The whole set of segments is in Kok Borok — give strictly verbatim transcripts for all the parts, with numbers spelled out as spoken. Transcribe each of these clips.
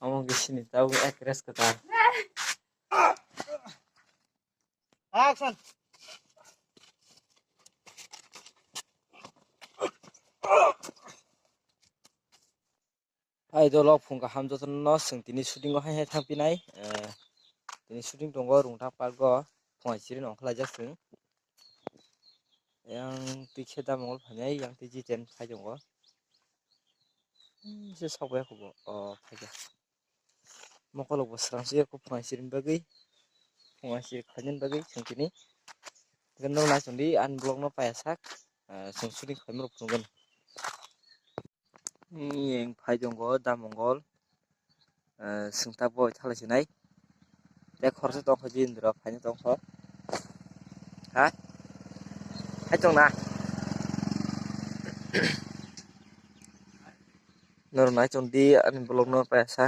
Omo khe sini tabuk ek rest kwtal. Action. Hai dolo phung kaham jotono chwng tini shooting o hai hai thang pinai. Eh, tini shooting tongo Rungthak Park o, phung ai chiri no ongkha laijak chwng. Yang twi khe da mongol phainai, yang twi jiten phai tongo. Hmm, se sok bai khubo, o phaikha. Mokolok bo swrang sui ya kho phung ai chiri bagwi, phung ai chiri khlaina bagwi chwng tini. Hwnkhe no nai chwng di ani vlog no paiya sak, ah, chwng shooting khlaima rok phunukgwno. Yang phai tongo da mongol, eh, sengta boi thalai sinai. Tei khoroksa tongkha bini dura phaina tongkha. Ha? Hai tongna. Norok nai tong di ani vlog no paisa.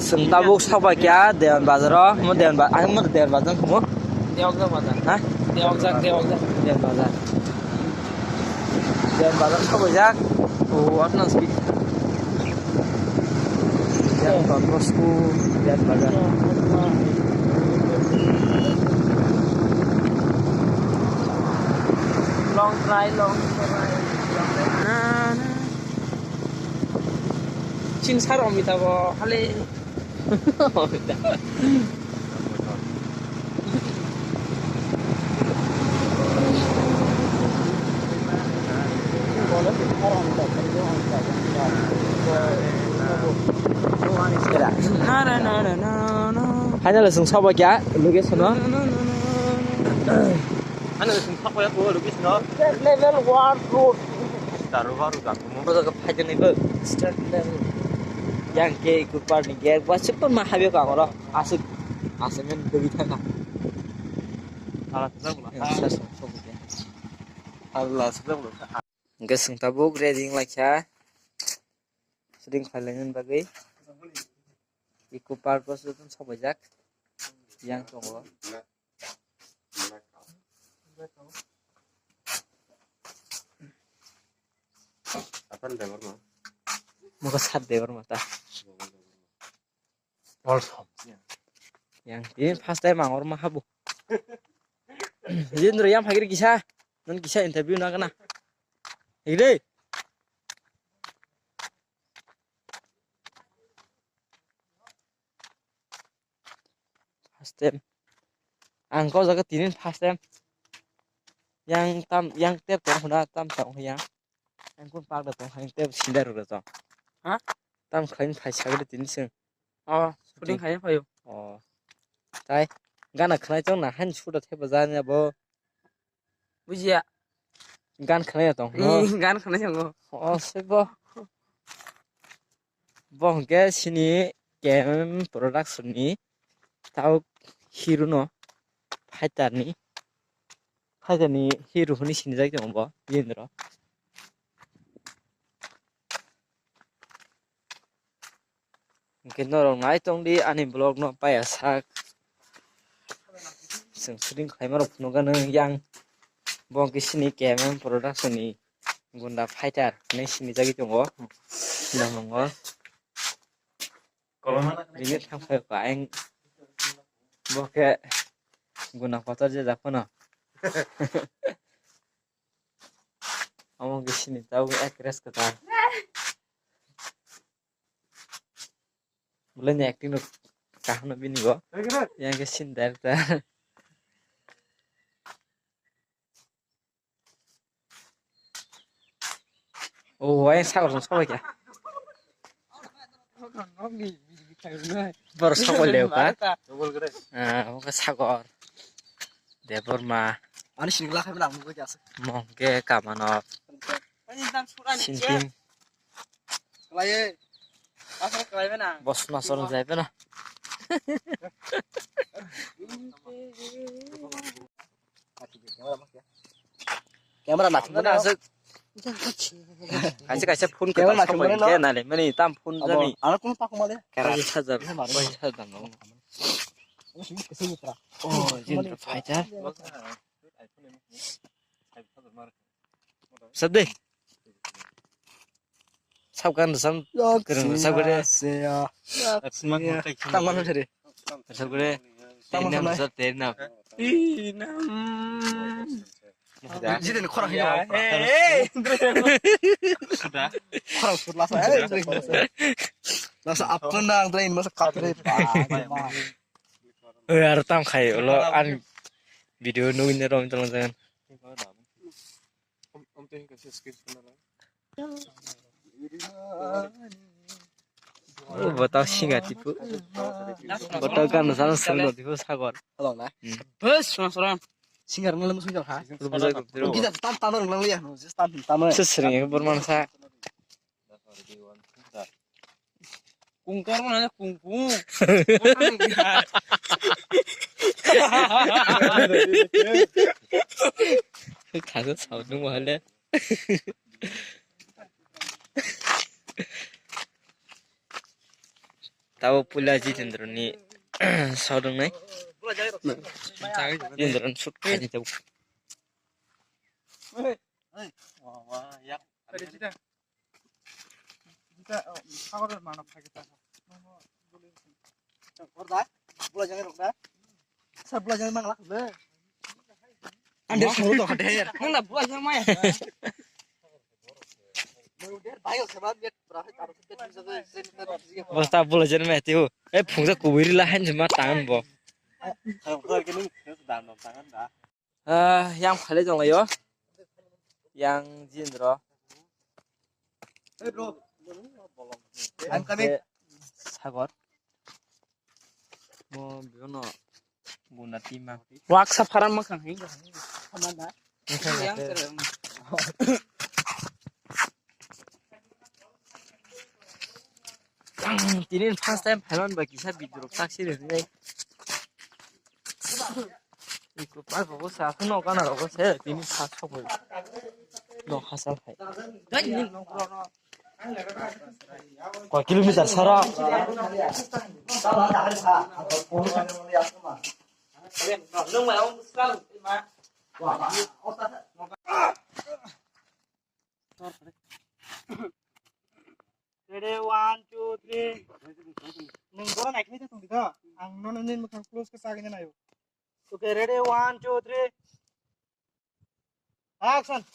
Chwng tabuk sok bai kha Dewan Bazar o, mo Dewan Ba-, ang mo Dewan Bazar wngkha mo? Deokjak Bazar. Ha? Deokjak, Deokjak. Dewan Bazar. Dewan Bazar sok bai jak. O, atna speed. Yang Don Bosco, Dewan Bazar. Long try, long try, long try. Na, na. Chini sar Amitabh hale. Final chwng sok bai kha location o. Ano chwng sok bai kha location o. State level world road. Daru baru jakumo. Bodo ke phai jani bo. State level. Yang ke Eco Park ni gate wa super ma habyo ka oro. Asuk. Asuk men dogi thaka. Ala thajak bula. Yang sa sok sok bai kha. Ala thajak bula. Hwnkhe chwng tabuk ready wng lai kha. Shooting khlai laina bagwi. Eco Park o se sok bai jak. Yang tongo. Atan Debbarma. Mokha sat Debbarma ta. Yang ini first time ang orma habu. Jindro yang phagir kisa, non kisa interview na kana. Higre. First time. Ang kau jaga tinin first time. Yang tam, yang tep tong huna tam tong yang. Ang kun park da tong, yang tep sindar da tong. Ha? Tam khain phai sagri tinin sing. Oh, shooting khai phaio. Oh. Tai gana khnai tong na han suda theba jani abo. Bujiya. Gan khnai tong. Eh, gan khnai tongo. Oh, se bo. Bo hwnkhe sini K M M production ni tau hero no fighter ni. Fighter ni hero hwnwi sinijak tongo bo, Jindro. Hwnkhe norok nai tong di ani vlog no paiya sak. Chwng shooting khlaima rok phunukgano yang bo hwnkhe sini K M M production ni gunda fighter hinwi sinijagwi tongo. Nang nongo. Bini thang phai kha ang bo khe gunda kotor je jak phano. Omo khe sini tabuk ek rest kwtal. Bolai ni acting rok kaham no bini bo. Yang khe scene director. O, ayang sagor song sobai kha. Bor sobai leo kha. Ah, omo khe sagor. Debbarma. Ani sini la khaibla ang nugui kha. Mong khe kamanok. Sinting. Khlaiye. Asal khlaibe na. Bos na sorong jaibe na. Camera na thumna aswk. Kaisa kaisa phone kwtal sok bai khe nai lai mani tam phone jani. Ano kun tak male. Kaisa hajar, paisa hajar no. Oh, jin fighter. Sabde. Sabkan sab kore. Tamam sari. Sab kore. Tamam sab. Inam. Jidin khorang hiya. Khorang sut lasa. Lasa apun dang train masa kapre. Oi, aro tam khai ulo an video nugini rom tolong jangan. Oh, botao singa tipu. Botao gan sana sangno tipu sagor. Hello na. Hmm. Bus masra. Singer malam sungjak ha. Bujai guptiru. Kita tam tam lang liya. Tam tam. Sesering ya bermansa. Kungkar mana kungkung. Kasa saudung wale. Tabo pula Jitendra ni saudung nai. Jitendra ni shoot khai di tabo. Wah, wah, ya. Jita, oh, sagor mano phai kita. Korda, bula jangan rokda. Sa bula jangan mangla. Ande solo to khater. Nang da bula jangan maya. Bosta bula jangan maya tiu. Eh, phungsa kubui rila han jema tangan bo. Ah, yang phale jong layo. Yang Jitendra. Hey, bro. I'm coming. Sagor. Mo biono guna tima. Waksa pharam makhang hing. Yang tere. Tini first time phaiman ba kisa bidrok taksi rinai. Iko pa ko sa no kana ro se tini first ko. No hasal hai. Koi kilometer sara. Ready, one, two, three. Nung goro naikhe tong di kha. Ang nono nini mukhang close khe sagini nayo. Okay, ready, one, two, three. Action.